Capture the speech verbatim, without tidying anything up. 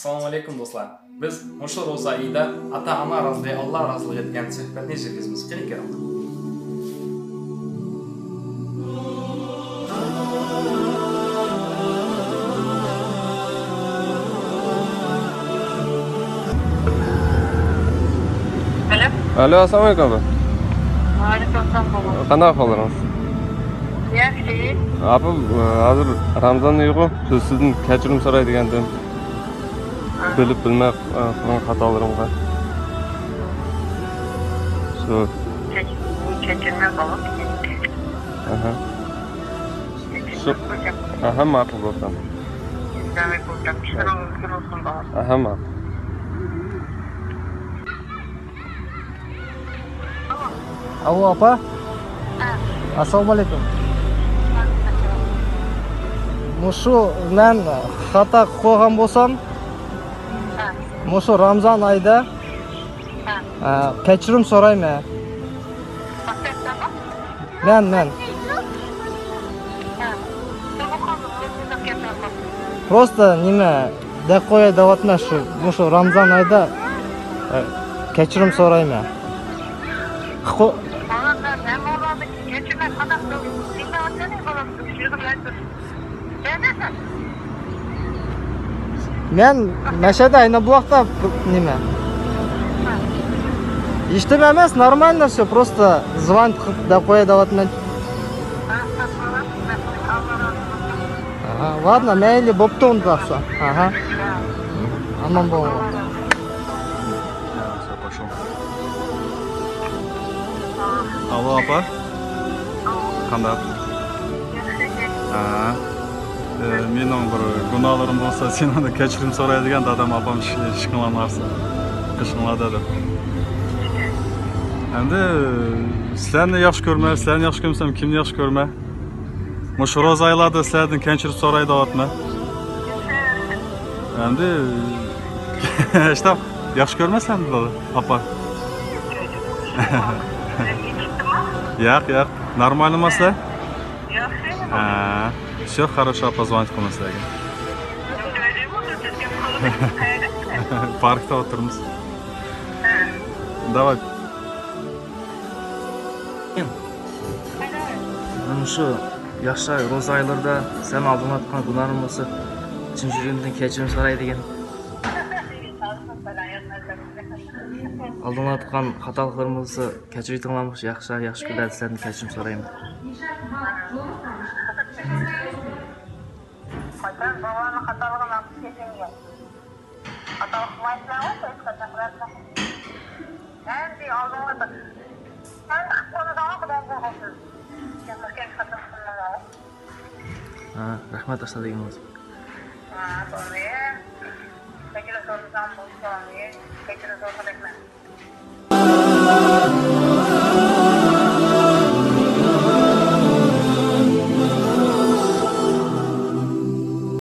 ئەسسالامۇ ئەلەيكۇم دوستلار. بىز مۇشۇ روزا ئېيىدا ئاتا-ئانا رازى، ئاللا رازىلىقى دېگەن سۆھبەتنى يۈرگۈزىمىز. قېنى كىرىڭ. ئەلو. ئەلو، ئەسسالامۇ ئەلەيكۇم ئاپا. ۋەئەلەيكۇم ئەسسالام، بابا. قانداق ئەھۋاللىرىڭىز؟ ياخشى. ئاپا، ھازىر رامزان ئېيىغۇ، سىز، سىزدىن كەچۈرۈم سورايدىغانىدىم. ھە. بىلىپ بىلمەي، ئە، قىلغان خاتالىرىمغا. شۇ. كەچ-، كەچۈرمە، بابا. ئەھە. شۇ. ئەھە، ماقۇل بولسام. ئەھە، ماقۇل. ئاۋۇ، ئاپا. ئەسسالامۇ ئەلەيكۇم. مۇشۇ مەن خاتا قىلىپ قويغان بولسام، مۇشۇ رامزان ئايدا، ئە، كەچۈرۈم سورايمەن. مەن، مەن. پروستا نېمە، دەپ قوياي دەۋاتىمەن شۇ، مۇشۇ رامزان ئايدا، ئە، كەچۈرۈم سورايمەن. خو-، مەن مەشەدە ئەينە بۇ ۋاقىتتا نېمە؟ ھېچنېمە ئەمەس، نورمالنى شۇ، پروستا زۋان قىلىپ دەپ قوياي دەۋاتىمەن. ئاھا، لادنا، مەيلى، بوپتۇ ئۇنداقسا. ئاھا. ئامان بولۇڭلار. ئالو، ئاپا. قانداق؟ ھە. ئى، مېنىڭ بىر گۇناھلىرىم بولسا، سېنىڭدىن كەچۈرۈم سورايدىغان دادام، ئاپام ئىش-، ئىشىكىڭلارنى ئاچسا. قېشىڭلاردا دەپ. ئەمدى سىلەرنى ياخشى كۆرمە، سىلەرنى ياخشى كۆرمىسەم، كىمنى ياخشى كۆرمە؟ مۇشۇ روزا ئايلاردا سىلەردىن كەچۈرۈم سوراي دەۋاتىمەن. ئەمدى، شۇنداق ياخشى كۆرمەسلەمدۇ، ئاپا؟ ياق، ياق. نورمالمۇ سىلەر؟ ھە. Всё хорошо، ئاپا، звонить قىلىمەن سىلەرگە. Parkta ئولتۇرىمىز. Давай. مۇشۇ ياخشى روزا ئايلىرىدا سەن ئالدىڭلاتقان گۇناھىم بولسا، چىن يۈرىكىمدىن كەچۈرۈم سوراي دېگەن. ئالدىڭلاتقان خاتالىقلىرىم بولسا، كەچۈرۈۋېتىڭلار، مۇشۇ ياخشى، ياخشى كۈنلەردە سىلەردىن كەچۈرۈم سورايمەن. قاچان بابامنىڭ خاتالىقىنى ئاپىرىپ كەتسەڭ. خاتا قىلمايسىلەرغۇ، ھېچقاچان قىلارسىلەر. ئەمدى ئالدىڭلار بىر. سەن قىلىپ قويمىساڭلار، خۇدايىم قوغدىسۇن. سەن مەھكەم خاتىرە قىلمىساڭلار. ھە، رەھمەت، ئاشۇنداق دېگىنىڭىز. ھە، بولدى. كەچۈرۈم سورىسام بولدى، كەچۈرۈم سورىسام رەھمەت.